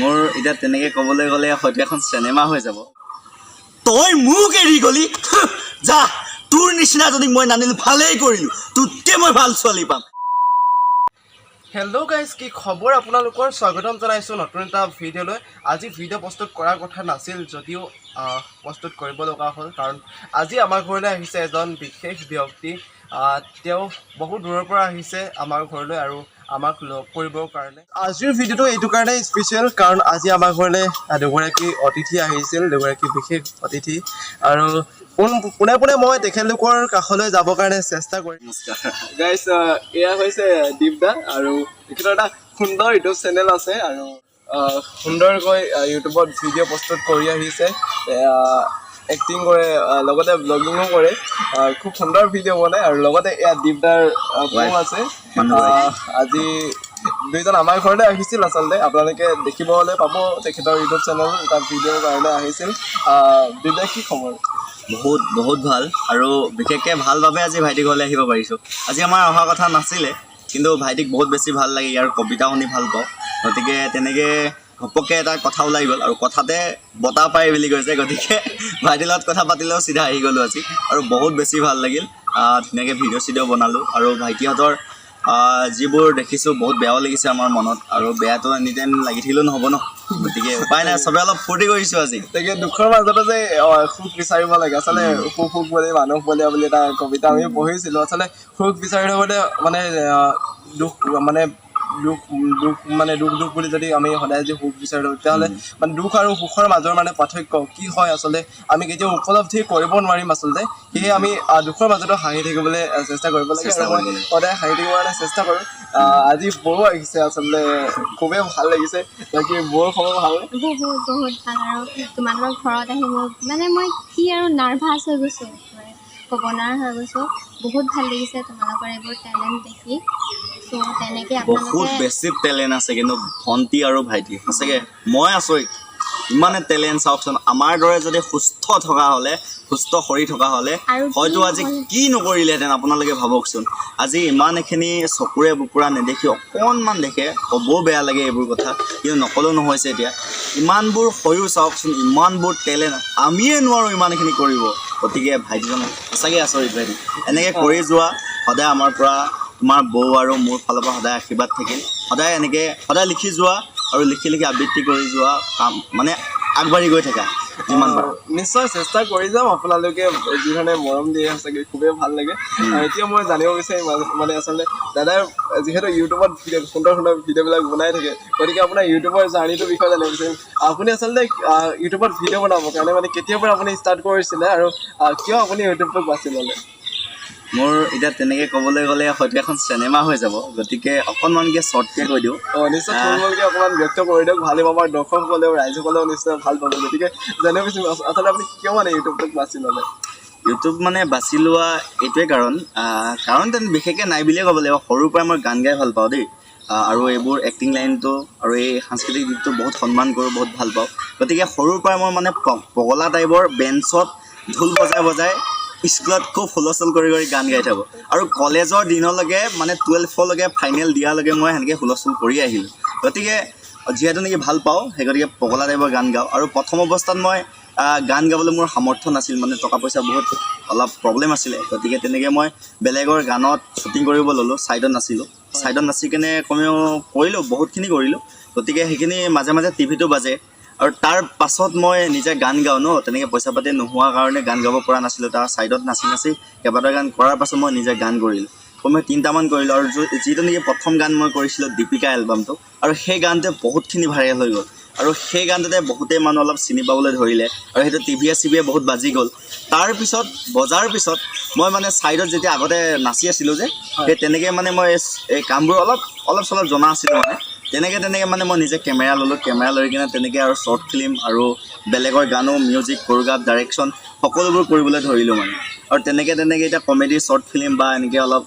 মোৰ এতিয়া তেনেকৈ ক'বলৈ গ'লে হয়তো এখন চিনেমা হৈ যাব। তই মোক এৰি গলি, যা, তোৰ নিচিনা জনীক মই নানিলো ভালেই কৰিলো, তোতকে মই ভাল ছোৱালী পাম। হেল্ল' গাইজ, কি খবৰ আপোনালোকৰ? স্বাগতম জনাইছোঁ নতুন এটা ভিডিঅ'লৈ। আজি ভিডিঅ' প্ৰস্তুত কৰাৰ কথা নাছিল যদিও প্ৰস্তুত কৰিব লগা হ'ল, কাৰণ আজি আমাৰ ঘৰলৈ আহিছে এজন বিশেষ ব্যক্তি। তেওঁ বহু দূৰৰ পৰা আহিছে আমাৰ ঘৰলৈ আৰু আমাক লগ কৰিবৰ কাৰণে। আজিৰ ভিডিঅ'টো এইটো কাৰণে স্পেচিয়েল, কাৰণ আজি আমাৰ ঘৰলৈ দুগৰাকী অতিথি আহিছিল, দুগৰাকী বিশেষ অতিথি। আৰু পোনে পোনে মই তেখেতলোকৰ কাষলৈ যাবৰ কাৰণে চেষ্টা কৰিম। নমস্কাৰ। গাইজ, এয়া হৈছে দীপদা আৰু তেখেতৰ এটা সুন্দৰ ইউটিউব চেনেল আছে আৰু সুন্দৰকৈ ইউটিউবত ভিডিঅ' প্ৰস্তুত কৰি আহিছে, এক্টিং কৰে, লগতে ব্লগিঙো কৰে, খুব সুন্দৰ ভিডিঅ' বনায়। আৰু লগতে এয়া দীপদাৰ বৌ আছে। আজি দুইজন আমাৰ ঘৰলৈ আহিছিল। আচলতে আপোনালোকে দেখিবলৈ পাব তেখেতৰ ইউটিউব চেনেল এটা ভিডিঅ'ৰ কাৰণে আহিছিল। দীপদা, কি খবৰ? বহুত বহুত ভাল আৰু বিশেষকৈ ভাল বাবে আজি ভাইটিৰ ঘৰলৈ আহিব পাৰিছোঁ। আজি আমাৰ অহা কথা নাছিলে, কিন্তু ভাইটিক বহুত বেছি ভাল লাগে, ইয়াৰ কবিতা শুনি ভাল পাওঁ। গতিকে তেনেকৈ ঘপককৈ এটা কথা ওলাই গ'ল আৰু কথাতে বতাহ পায় বুলি কৈছে। গতিকে ভাইটিৰ লগত কথা পাতিলেও চিধা আহি গ'লোঁ আজি আৰু বহুত বেছি ভাল লাগিল। ধুনীয়াকৈ ভিডিঅ' চিডিঅ' বনালোঁ আৰু ভাইটিহঁতৰ যিবোৰ দেখিছোঁ, বহুত বেয়াও লাগিছে আমাৰ মনত। আৰু বেয়াটো এনি টাইম লাগি থাকিলেও নহ'ব ন, গতিকে উপায় নাই, চবে অলপ ফূৰ্তি কৰিছোঁ আজি। তাকে, দুখৰ মাজতে যে সুখ বিচাৰিব লাগে। আচলতে সুখ সুখ বুলি মানুহ বলিয়া বুলি এটা কবিতা আমি পঢ়িছিলোঁ। আচলতে সুখ বিচাৰি থাকোঁতে মানে দুখ মানে দুখ দুখ মানে দুখ দুখ বুলি যদি আমি সদায় যদি সুখ বিচাৰি থাকোঁ, তেতিয়াহ'লে মানে দুখ আৰু সুখৰ মাজৰ মানে পাৰ্থক্য কি হয়, আচলতে আমি কেতিয়াও উপলব্ধি কৰিব নোৱাৰিম। আচলতে সেয়ে আমি দুখৰ মাজতো হাঁহি থাকিবলৈ চেষ্টা কৰিব লাগে। চেষ্টা আৰু মই কৰিব লাগে। সদায় হাঁহি থাকিবৰ কাৰণে চেষ্টা কৰোঁ। আজি বৌ আহিছে, আচলতে খুবেই ভাল লাগিছে। বাকী বৌৰ খবৰ ভালনে? বহুত বহুত ভাল। আৰু তোমালোকৰ ঘৰত আহি মোৰ মানে মই কি আৰু নাৰ্ভাছ হৈ গৈছোঁ, মানে ক'ব নোৱাৰা হৈ গৈছোঁ। বহুত ভাল লাগিছে তোমালোকৰ এইবোৰ টেলেণ্ট দেখি। চ' তেনেকৈ বহুত আপোনালোকে বেছি টেলেণ্ট আছে কিন্তু ভণ্টি আৰু ভাইটি। সঁচাকৈ মই আচৰিত, ইমানে টেলেণ্ট। চাওকচোন, আমাৰ দৰে যদি সুস্থ থকা হ'লে, সুস্থ শৰীৰ থকা হ'লে আৰু কি হয়তো আজি নহ'ল। কি নকৰিলেহেঁতেন আপোনালোকে ভাবকচোন। আজি ইমান এইখিনি চকুৰে বুকুৰা নেদেখি অকণমান দেখে, ক'বও বেয়া লাগে এইবোৰ কথা, কিন্তু নক'লেও নহৈছে। এতিয়া ইমানবোৰ হৈও চাওকচোন, ইমানবোৰ টেলেণ্ট, আমিয়ে নোৱাৰোঁ ইমানখিনি কৰিব। গতিকে ভাইটিজন সঁচাকৈ আচৰিত। ভাইটি, এনেকৈ কৰি যোৱা সদায়। আমাৰ পৰা, তোমাৰ বৌ আৰু মোৰ ফালৰ পৰা সদায় আশীৰ্বাদ থাকিল। সদায় এনেকৈ সদায় লিখি যোৱা আৰু লিখি লিখি আবৃত্তি কৰি যোৱা, কাম মানে আগবাঢ়ি গৈ থাকা যিমান পাৰা। নিশ্চয় চেষ্টা কৰি যাম। আপোনালোকে যিধৰণে মৰম দিয়ে, সঁচাকৈ খুবেই ভাল লাগে। এতিয়া মই জানিব বিচাৰিম, মানে আচলতে দাদাই যিহেতু ইউটিউবত ভিডিঅ' সুন্দৰ সুন্দৰ ভিডিঅ'বিলাক বনাই থাকে, গতিকে আপোনাৰ ইউটিউবৰ জাৰ্ণিটোৰ বিষয়ে জানিব বিচাৰিম। আপুনি আচলতে ইউটিউবত ভিডিঅ' বনাবৰ কাৰণে মানে কেতিয়াৰ পৰা আপুনি ষ্টাৰ্ট কৰিছিলে আৰু কিয় আপুনি ইউটিউবটোক বাছি ল'লে? মোৰ এতিয়া তেনেকৈ ক'বলৈ গ'লে হয়তো এখন চিনেমা হৈ যাব, গতিকে অকণমানকৈ শ্বৰ্টকৈ কৈ দিওঁ। অঁ, নিশ্চয়, থুলমূলকৈ অকণমান ব্যক্ত কৰি দিয়ক, ভাল হ'ব। আমাৰ দৰ্শকসকলেও, ৰাইজসকলেও নিশ্চয় ভাল পাব। গতিকে জানিব বিচাৰিম, আচলতে আপুনি কিয় মানে ইউটিউবটোক বাছি ল'লে? ইউটিউব মানে বাছি লোৱা এইটোৱে কাৰণ, কাৰণ তেনে বিশেষকৈ নাই বুলিয়ে ক'ব লাগিব। সৰুৰ পৰাই মই গান গাই ভাল পাওঁ দেই, আৰু এইবোৰ এক্টিং লাইনটো আৰু এই সাংস্কৃতিক দিশটো বহুত সন্মান কৰোঁ, বহুত ভাল পাওঁ। গতিকে সৰুৰ পৰাই মই মানে পগলা টাইপৰ বেঞ্চত ঢোল বজাই বজাই স্কুলত খুব হুলস্থুল কৰি কৰি গান গাই থাকোঁ। আৰু কলেজৰ দিনলৈকে, মানে 12লৈকে, ফাইনেল দিয়ালৈকে মই সেনেকৈ হুলস্থুল কৰি আহিলোঁ। গতিকে যিহেতু নেকি ভাল পাওঁ, সেই গতিকে পগলা টাইপৰ গান গাওঁ। আৰু প্ৰথম অৱস্থাত মই গান গাবলৈ মোৰ সামৰ্থ্য নাছিল, মানে টকা পইচা বহুত অলপ প্ৰব্লেম আছিলে। গতিকে তেনেকৈ মই বেলেগৰ গানত শ্বুটিং কৰিব ল'লোঁ, ছাইডত নাচিলোঁ। ছাইডত নাচি কেনে কমেও কৰিলোঁ, বহুতখিনি কৰিলোঁ। গতিকে সেইখিনি মাজে মাজে টিভিতো বাজে আৰু তাৰ পাছত মই নিজে গান গাওঁ ন। তেনেকৈ পইচা পাতি নোহোৱাৰ কাৰণে গান গাব পৰা নাছিলোঁ। তাৰ ছাইডত নাচি নাচি কেইবাটাও গান কৰাৰ পাছত মই নিজে গান কৰিলোঁ, কমেও তিনিটামান কৰিলোঁ। আৰু যিটো নেকি প্ৰথম গান মই কৰিছিলোঁ দীপিকা এলবামটো, আৰু সেই গানটোৱে বহুতখিনি ভাইৰেল হৈ গ'ল আৰু সেই গানটোতে বহুতেই মানুহ অলপ চিনি পাবলৈ ধৰিলে আৰু সেইটো টিভিয়ে চিভিয়ে বহুত বাজি গ'ল। তাৰপিছত বজাৰ পিছত মই মানে ছাইডত যেতিয়া আগতে নাচি আছিলোঁ যে, সেই তেনেকৈ মানে মই এই কামবোৰ অলপ অলপ চলপ জনা আছিলোঁ। মানে তেনেকৈ তেনেকৈ মানে মই নিজে কেমেৰা ল'লোঁ। কেমেৰা লৈ কিনে তেনেকৈ আৰু শ্বৰ্ট ফিল্ম আৰু বেলেগৰ গানো মিউজিক, কৰিঅ'গ্ৰাফ, ডাইৰেকশ্যন সকলোবোৰ কৰিবলৈ ধৰিলোঁ মানে। আৰু তেনেকৈ তেনেকৈ এতিয়া কমেডি শ্বৰ্ট ফিল্ম বা এনেকৈ অলপ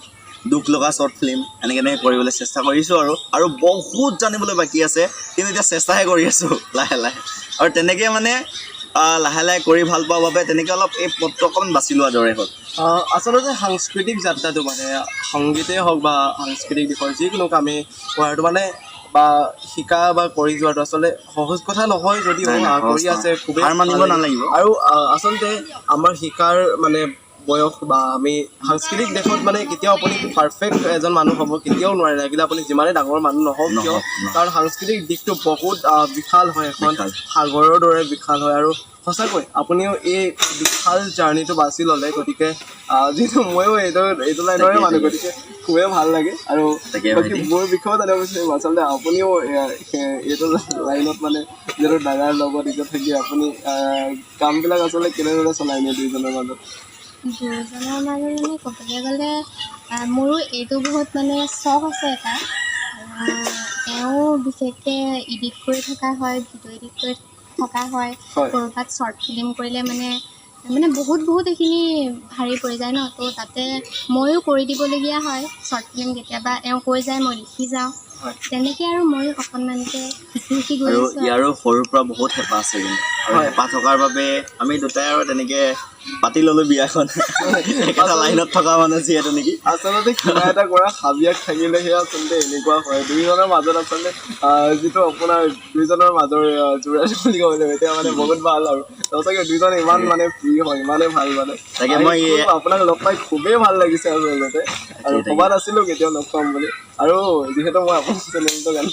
দুখ লগা শ্বৰ্ট ফিল্ম এনেকৈ তেনেকৈ কৰিবলৈ চেষ্টা কৰিছোঁ। আৰু আৰু বহুত জানিবলৈ বাকী আছে, কিন্তু এতিয়া চেষ্টাহে কৰি আছোঁ লাহে লাহে। আৰু তেনেকৈ মানে লাহে লাহে কৰি ভাল পোৱাৰ বাবে তেনেকৈ অলপ এই পথটো অকণমান বাছি লোৱাৰ দৰে হ'ল। আচলতে সাংস্কৃতিক যাত্ৰাটো মানে সংগীতেই হওক বা সাংস্কৃতিক দিশৰ যিকোনো কামেই কৰাটো মানে বা শিকা বা কৰি যোৱাটো আচলতে সহজ কথা নহয় যদিও নাই, নাই, সহজ কৰি আছে, নহয়। খুবেই হাৰ মানিব ভাল লাগে। নালাগিব। আৰু আচলতে আমাৰ শিকাৰ মানে বয়স বা আমি সাংস্কৃতিক দেশত মানে কেতিয়াও আপুনি পাৰফেক্ট এজন মানুহ হ'ব কেতিয়াও নোৱাৰে, লাগিলে আপুনি যিমানেই ডাঙৰ মানুহ নহওক কিয়, নহওক, নহওক। কাৰণ সাংস্কৃতিক দিশটো বহুত বিশাল হয়, এখন বিশাল। সাগৰৰ দৰে বিশাল হয়। আৰু সঁচাকৈ আপুনিও এই বিশাল জাৰ্ণিটো বাছি ল'লে, গতিকে যিহেতু ময়ো এইটো লাইনৰে মানুহ, গতিকে খুবেই ভাল লাগে। আৰু বাকী ভাইটি। মোৰ বিষয়েও জানিব বিচাৰিম, আচলতে আপুনিও এইটো লাইনত মানে যিহেতু দাদাৰ লগত এতিয়া থাকি আপুনি কামবিলাক আচলতে কেনেদৰে চলাই নিয়ে দুইজনৰ মাজত? দুজনৰ মাজত মানে ক'বলৈ গ'লে মোৰো এইটো বহুত মানে চখ আছে এটা, আৰু তেওঁ বিশেষকৈ এডিট কৰি থকা হয়, ভিডিঅ' এডিট কৰি থকা হয়। ক'ৰবাত শ্বৰ্ট ফিল্ম কৰিলে মানে মানে বহুত বহুত এইখিনি ভাৰী পৰি যায় ন, তো তাতে ময়ো কৰি দিবলগীয়া হয়। শ্বৰ্ট ফিল্ম কেতিয়াবা এওঁ কৈ যায়, মই লিখি যাওঁ। তেনেকৈ আৰু ময়ো অকণমানকৈ শিকি শিকি গৈ আৰু আছোঁ আৰু। ইয়াৰো সৰুৰ পৰা বহুত হেঁপাহ আছে কিন্তু, আৰু হেঁপাহ থকাৰ বাবে আমি দুটাই আৰু তেনেকে পাতি ল'লো বিয়াখন, একেটা লাইনত থকা মানুহ যিহেতু নেকি। আচলতে কিবা এটা কৰা হাবিয়াস থাকিলেহে আচলতে এনেকুৱা হয় দুইজনৰ মাজত। আচলতে যিটো আপোনাৰ দুইজনৰ মাজৰ যোৰা বুলি ক'ব লাগিব, এতিয়া মানে বহুত ভাল। আৰু সঁচাকৈ দুইজন ইমান মানে ফ্ৰী হয়, ইমানেই ভাল মানে। তাকে আহি মই খুব আপোনাক লগ পাই খুবেই ভাল লাগিছে আচলতে, আৰু ভবা নাছিলোঁ কেতিয়াও লগ পাম বুলি। আৰু যিহেতু মই আপোনাৰ চেনেলটো গান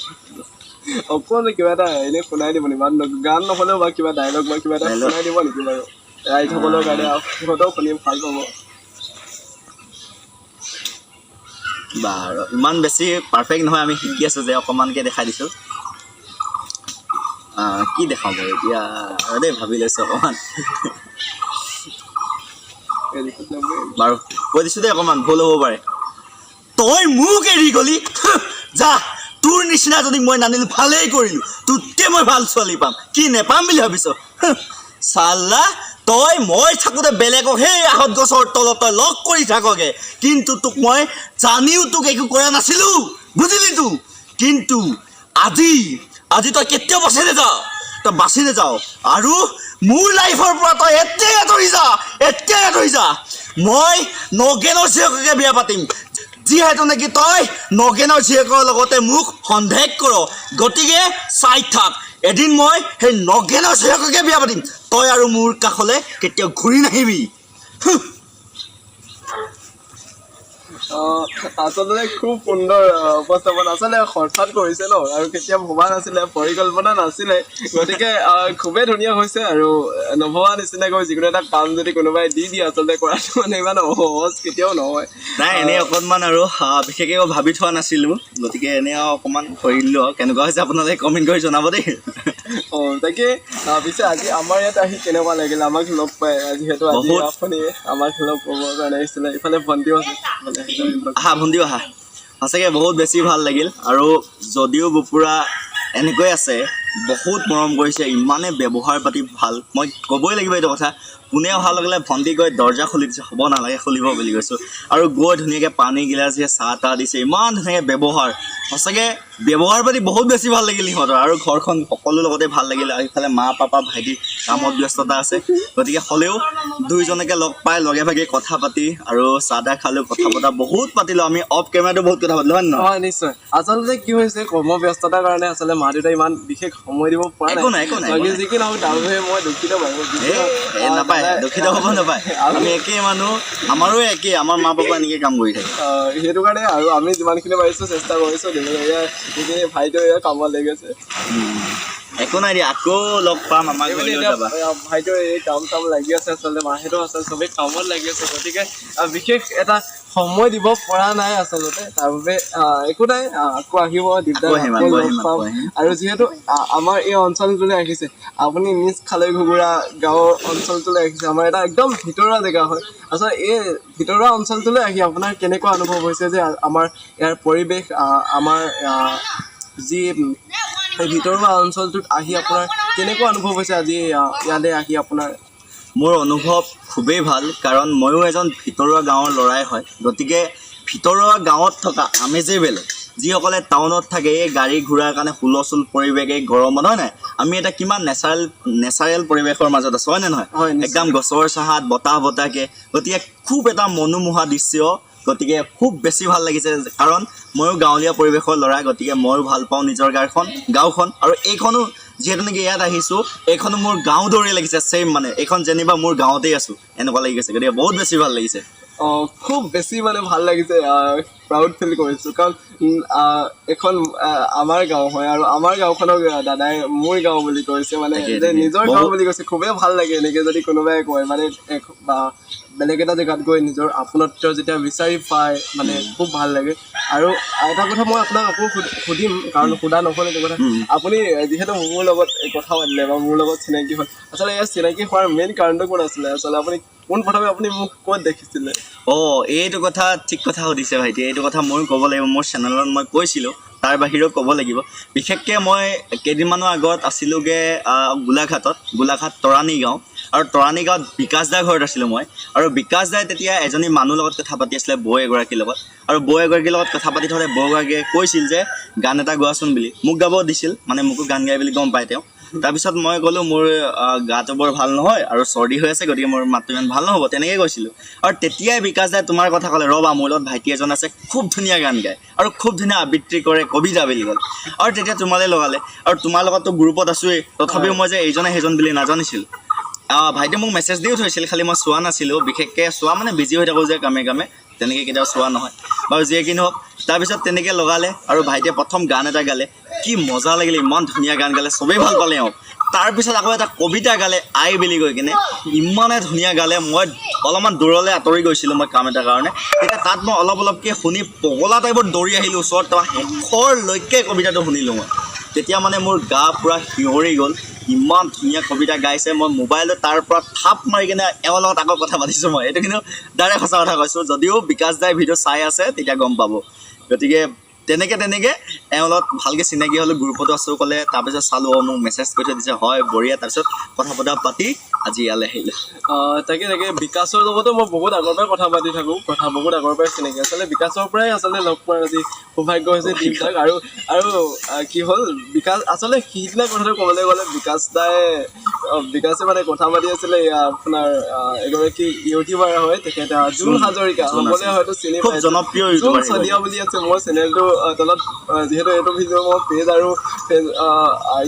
অকণ কিবা এটা এনেই শুনাই দিব নেকি? ইমান গান নহ'লেও বা কিবা ডাইলগ বা কিবা এটা Dialogue? শুনাই দিব নেকি বাৰু ৰাইজসকলৰ কাৰণে? আৰু সিহঁতেও শুনি ভাল পাব। বাৰু, ইমান বেছি পাৰফেক্ট নহয়, আমি শিকি আছোঁ যে, অকণমানকৈ দেখাই দিছোঁ। কি দেখাওঁ বাৰু এতিয়া? আৰু দেই, ভাবি লৈছোঁ অকণমান। বাৰু, কৈ দিছোঁ দেই, অকণমান ভুল হ'ব পাৰে। তই মোক এৰি গলি, যা, তোৰ নিচিনা জনীক মই নানিলো ভালেই কৰিলোঁ। তোতকৈ মই ভাল ছোৱালী পাম, কি নেপাম বুলি ভাবিছ? চাল্লা, তই মই থাকোঁতে বেলেগক সেই আহঁত গছৰ তলত তই লগ কৰি থাকগে, কিন্তু তোক মই জানিও তোক একো কৰা নাছিলোঁ, বুজিলি তো? কিন্তু আজি আজি তই কেতিয়াও বাচি নাযাৱ, তই বাচি নাযাৱ। আৰু মোৰ লাইফৰ পৰা তই এতিয়াই আঁতৰি যা, এতিয়াই আঁতৰি যা। মই নগেনৰ জীয়েককে বিয়া পাতিম, যিহেতু নেকি তই নগেনৰ জীয়েকৰ লগতে মোক সন্দেহ কৰ। গতিকে চাই থাক, এদিন মই সেই নগেনৰ জীয়েককে বিয়া পাতিম। তই আৰু মোৰ কাষলৈ কেতিয়াও ঘূৰি নাহিবি। আচলতে খুব সুন্দৰ উপস্থাপন। আচলতে হঠাৎ কৰিছে ন, আৰু কেতিয়া ভবা নাছিলে, পৰিকল্পনা নাছিলে, গতিকে খুবেই ধুনীয়া হৈছে। আৰু নভবা নিচিনাকৈ যিকোনো এটা কাম যদি কোনোবাই দি দিয়ে, আচলতে কৰাটো মানে ইমান সহজ কেতিয়াও নহয়। নাই, এনেই অকণমান আৰু বিশেষকৈ মই ভাবি থোৱা নাছিলোঁ, গতিকে এনেই আৰু অকণমান কৰি দিলোঁ। আৰু কেনেকুৱা হৈছে আপোনালোকে কমেণ্ট কৰি জনাব দেই। তাকে পিছে আজি আমাৰ ইয়াত আহি কেনেকুৱা লাগিল আমাক লগ পাই? যিহেতু আজি আপুনি আমাক লগ পাবৰ কাৰণে আহিছিলে, ইফালে ভণ্টিও আছে ইফালে আহিছে। আহা ভণ্টিও আহা। সঁচাকৈ বহুত বেছি ভাল লাগিল। আৰু যদিও বপুৰা এনেকৈ আছে, বহুত মৰম কৰিছে, ইমানেই ব্যৱহাৰ পাতি ভাল, মই ক'বই লাগিব এইটো কথা। পোনে অহাৰ লগে লগে ভণ্টি গৈ দৰ্জা খুলি দিছে, হ'ব নালাগে খুলিব বুলি কৈছোঁ, আৰু গৈ ধুনীয়াকৈ পানী গিলাচ দিয়ে, চাহ তাহ দিছে, ইমান ধুনীয়াকৈ ব্যৱহাৰ। সঁচাকৈ ব্যৱহাৰ পাতি বহুত বেছি ভাল লাগিল সিহঁতৰ, আৰু ঘৰখন সকলো লগতে ভাল লাগিল। আৰু ইফালে মা পাপা ভাইটি কামত ব্যস্ততা আছে, গতিকে হ'লেও দুইজনকে লগ পাই লগে ভাগে কথা পাতি আৰু চাহ তাহ খালোঁ, কথা পতা বহুত পাতিলোঁ আমি, অফ কেমেৰাটো বহুত কথা পাতিলোঁ, হয় নে নহয়? হয়, নিশ্চয়। আচলতে কি হৈছে, কৰ্মব্যস্ততাৰ কাৰণে আচলতে মা দেউতাই ইমান বিশেষ সময় দিব পৰা নাই। একো নাই, একো নাই, বাকী একো নাই। যি কি নহওক, তাৰ বাবে মই দুখিত বাৰু। এই নাপায়, দুখিত হ'ব নাপায়। আমি একেই মানুহ, আমাৰো একেই, আমাৰ মা পাপা এনেকৈ কাম কৰি থাকে। সেইটো কাৰণে আৰু আমি যিমানখিনি পাৰিছোঁ চেষ্টা কৰিছোঁ দিবলৈ। এয়া যিখিনি ভাইটিও এয়া কামত লাগি আছে। একো নাই দিয়া, আকৌ লগ পাম, আমাৰ এইবুলি ঘৰলৈও এতিয়া যাবা। ভাইটিও এই কাম চাম লাগি আছে, আচলতে মাহঁতো আছে, চবেই কামত লাগি আছে, গতিকে বিশেষ এটা সময় দিব পৰা নাই আচলতে। তাৰ বাবে একো নাই, আকৌ আহিব দিগদাৰ, আকৌ আহিম, আকৌ আকৌ লগ আহিম, পাম। আকৌ আহিম। আৰু যিহেতু আমাৰ এই অঞ্চলটোলৈ আহিছে আপুনি, নিজ খালৈ ঘুগুৰা গাঁৱৰ অঞ্চলটোলৈ আহিছে, আমাৰ এটা একদম ভিতৰুৱা জেগা হয়। আচলতে এই ভিতৰুৱা অঞ্চলটোলৈ আহি আপোনাৰ কেনেকুৱা অনুভৱ হৈছে যে আমাৰ ইয়াৰ পৰিৱেশ, আমাৰ যি এই ভিতৰুৱা অঞ্চলটোত আহি আপোনাৰ কেনেকুৱা অনুভৱ হৈছে আজি ইয়ালৈ আহি আপোনাৰ? মোৰ অনুভৱ খুবেই ভাল, কাৰণ ময়ো এজন ভিতৰুৱা গাঁৱৰ ল'ৰাই হয়, গতিকে ভিতৰুৱা গাঁৱত থকা আমেজেই বেলেগ। যিসকলে টাউনত থাকে, এই গাড়ী ঘোঁৰাৰ কাৰণে হুলস্থুল পৰিৱেশ, এই গৰমত, হয় নাই? আমি এটা কিমান নেচাৰেল পৰিৱেশৰ মাজত আছোঁ, হয় নে নহয়? হয়, নিশ্চয়। একদম গছৰ ছাঁত বতাহ বতাহকে, গতিকে খুব এটা মনোমোহা দৃশ্য। গতিকে খুব বেছি ভাল লাগিছে, কাৰণ ময়ো গাঁৱলীয়া পৰিৱেশৰ ল'ৰা, গতিকে ময়ো ভাল পাওঁ নিজৰ গাঁওখন। আৰু এইখনো যিহেতু নেকি ইয়াত আহিছোঁ, এইখনো মোৰ গাঁও দৰেই লাগিছে, ছেইম মানে এইখন যেনিবা মোৰ গাঁৱতেই আছোঁ এনেকুৱা লাগি গৈছে। গতিকে বহুত বেছি ভাল লাগিছে। অঁ, খুব বেছি মানে ভাল লাগিছে, প্ৰাউড ফিল কৰিছোঁ, কাৰণ এইখন আমাৰ গাঁও হয় আৰু আমাৰ গাঁওখনক দাদাই মোৰ গাঁও বুলি কৈছে, মানে যে নিজৰ গাঁও বুলি কৈছে। খুবেই ভাল লাগে এনেকৈ যদি কোনোবাই কয়, মানে এক বা বেলেগ এটা জেগাত গৈ নিজৰ আপোনত্ব যেতিয়া বিচাৰি পায়, মানে খুব ভাল লাগে। আৰু এটা কথা মই আপোনাক আকৌ সুধিম, কাৰণ সোধা নহ'ল এইটো কথা। আপুনি যিহেতু মোৰ লগত কথা পাতিলে বা মোৰ লগত চিনাকি হ'ল, আচলতে ইয়াৰ চিনাকি হোৱাৰ মেইন কাৰণটো কোন আছিলে? আচলতে আপুনি পোনপ্ৰথমে আপুনি মোক ক'ত দেখিছিলে? অঁ, এইটো কথা ঠিক কথা সুধিছে ভাইটি। এইটো কথা ময়ো ক'ব লাগিব, মোৰ চেনেলত মই কৈছিলোঁ, তাৰ বাহিৰেও ক'ব লাগিব। বিশেষকৈ মই কেইদিনমানৰ আগত আছিলোঁগৈ গোলাঘাটত, গোলাঘাট তৰাণী গাঁও। আৰু তৰাণী গাঁৱত বিকাশ দাৰ ঘৰত আছিলোঁ মই। আৰু বিকাশ দাই তেতিয়া এজনী মানুহৰ লগত কথা পাতি আছিলে, বৌ এগৰাকীৰ লগত। আৰু বৌ এগৰাকীৰ লগত কথা পাতি থাকোঁতে বৌগৰাকীয়ে কৈছিল যে গান এটা গোৱাচোন বুলি। মোক গাব দিছিল, মানে মোকো গান গাই বুলি গম পায় তেওঁ। তাৰপিছত মই ক'লোঁ মোৰ গাটো বৰ ভাল নহয় আৰু চৰ্দি হৈ আছে, গতিকে মোৰ মাতটো ইমান ভাল নহ'ব, তেনেকৈ কৈছিলোঁ। আৰু তেতিয়াই বিকাশ দাই তোমাৰ কথা ক'লে, ৰ'বা মোৰ লগত ভাইটি এজন আছে, খুব ধুনীয়া গান গায় আৰু খুব ধুনীয়া আবৃত্তি কৰে কবিতা বুলি ক'লে। আৰু তেতিয়া তোমালৈ লগালে। আৰু তোমাৰ লগততো গ্ৰুপত আছোৱেই, তথাপিও মই যে এইজনে সেইজন বুলি নাজানিছিলোঁ। ভাইটিয়ে মোক মেছেজ দিও থৈছিল, খালি মই চোৱা নাছিলোঁ। বিশেষকৈ চোৱা মানে বিজি হৈ থাকোঁ যে কামে কামে, তেনেকৈ কেতিয়াও চোৱা নহয় বাৰু, যিয়ে কি নহওক। তাৰপিছত তেনেকৈ লগালে আৰু ভাইটিয়ে প্ৰথম গান এটা গালে, কি মজা লাগিলে, ইমান ধুনীয়া গান গালে, চবেই ভাল পালে এওঁক। তাৰপিছত আকৌ এটা কবিতা গালে আই বুলি কৈ কিনে, ইমানে ধুনীয়া গালে, মই অলপমান দূৰলৈ আঁতৰি গৈছিলোঁ মই কাম এটাৰ কাৰণে, তেতিয়া তাত মই অলপ অলপকৈ শুনি পগলা টাইপত দৌৰি আহিলোঁ ওচৰত, তাৰপৰা শেষৰলৈকে কবিতাটো শুনিলোঁ মই। তেতিয়া মানে মোৰ গা পূৰা শিয়ৰি গ'ল, ইমান ধুনীয়া কবিতা গাইছে। মই মোবাইলত তাৰ পৰা থাপ মাৰি কিনে এওঁৰ লগত আকৌ কথা পাতিছোঁ মই। এইটো কিন্তু ডাইৰেক্ট সঁচা কথা কৈছোঁ, যদিও বিকাশ দাই ভিডিঅ' চাই আছে তেতিয়া গম পাব। গতিকে তেনেকৈ তেনেকৈ এওঁৰ লগত ভালকৈ চিনাকি হ'লোঁ, গ্ৰুপতো আছোঁ ক'লে। তাৰপিছত চালোঁ, অঁ মোক মেছেজ কৰি থৈ দিছে, হয় বঢ়িয়া। তাৰপিছত কথা বতৰা পাতি আজি ইয়ালৈ আহিলোঁ। তাকে তাকে, বিকাশৰ লগতো মই বহুত আগৰ পৰাই কথা পাতি থাকোঁ, কথা বহুত আগৰ পৰাই চিনাকি। আচলতে বিকাশৰ পৰাই আচলতে লগ পোৱাৰ আজি সৌভাগ্য হৈছে দীপদাক। আৰু আৰু কি হ'ল, বিকাশ আচলতে সিদিনা কথাটো ক'বলৈ গ'লে বিকাশ দাই, বিকাশে মানে কথা পাতি আছিলে, এয়া আপোনাৰ এগৰাকী ইউটিউবাৰ হয় তেখেত, জোন হাজৰিকা, সকলোৱে হয়তো চিনি খুব পাইছে। জনপ্ৰিয় জোন ইউটিউবাৰ শদিয়া বুলি আছে। মোৰ চেনেলটো তলত, যিহেতু এইটো ভিডিঅ' মই পেজ আৰু পেজ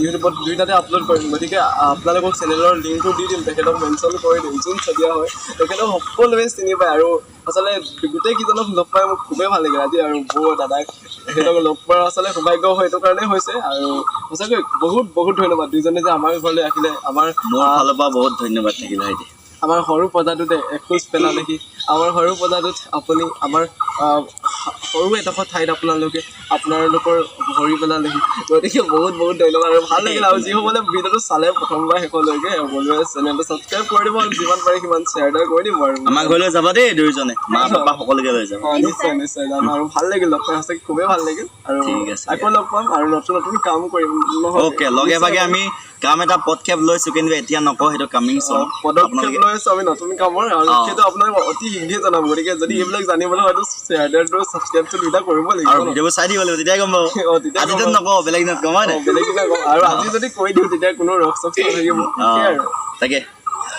ইউটিউবত দুইটাতে আপলোড কৰিম, গতিকে আপোনালোকক চেনেলৰ লিংকটো দি দিম, তেখেতক মেনশ্যন কৰি দিম। জোন শদিয়া হয়, তেখেতক সকলোৱে চিনি পায়। আৰু আচলতে গোটেইকেইজনক লগ পাই মোক খুবেই ভাল লাগিল আজি। আৰু বৌ, দাদাক, তেখেতক লগ পোৱাৰ আচলতে সৌভাগ্য সেইটো কাৰণেই হৈছে। আৰু সঁচাকৈ বহুত বহুত ধন্যবাদ দুইজনে যে আমাৰ ঘৰলৈ আহিলে, আমাৰ মোৰ ফালৰ পৰা বহুত ধন্যবাদ থাকিল ভাইটি। আমাৰ সৰু পঁজাটোতে এখোজ পেলালেহি। আমাৰ সৰু পঁজাটোত আপুনি আমাৰ সৰু এডোখৰ ঠাইত আপোনালোকে আপোনালোকৰ ভৰি পেলালেহি, গতিকে বহুত বহুত ধন্যবাদ আৰু ভাল লাগিল। আৰু যিসকলে ভিডিঅ'টো চালে প্ৰথমবাৰ শেষলৈকে, সকলোৱে চেনেলটো ছাবস্ক্ৰাইব কৰি দিব আৰু যিমান পাৰে সিমান শ্বেয়াৰ কৰি দিব। আৰু আমাৰ ঘৰলৈ যাবা দেই দুয়োজনে, মা পাপা সকলোকে লৈ যাবা। অঁ, নিশ্চয় নিশ্চয় যাম। আৰু ভাল লাগিল লগ পাই, সঁচাকৈ খুবেই ভাল লাগিল। আৰু ঠিক আছে। আকৌ লগ পাম আৰু নতুন নতুন কাম কৰিম নহয়? অ'কে, লগে ভাগে আমি কাম এটা পদক্ষেপ লৈছোঁ, কিন্তু এতিয়া নকওঁ, সেইটো কামিং চুন। পদক্ষেপ লৈ আছো আমি নতুন কামৰ, আৰু সেইটো আপোনালোক অতি শীঘ্ৰেই জনাম। গতিকে যদি এইবিলাক জানিবলৈ হয়তো শ্বেয়াৰটো ছাবস্ক্ৰাইবটো দুইটা কৰিব লাগিব আৰু ন? ভিডিঅ'বোৰ চাই দিব লাগিব, তেতিয়াই গম পাব। তেতিয়া গম আজিতো পাব। নকওঁ, বেলেগ দিনত কম, হয় নাই? বেলেগ দিনা কম। আৰু আজি যদি কৈ দিওঁ তেতিয়া কোনো ৰস চস নাথাকিব। অঁ, সেয়াই আৰু তাকে।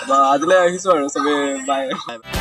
বা আজিলৈ আহিছো আৰু চবে, বাই। বাই।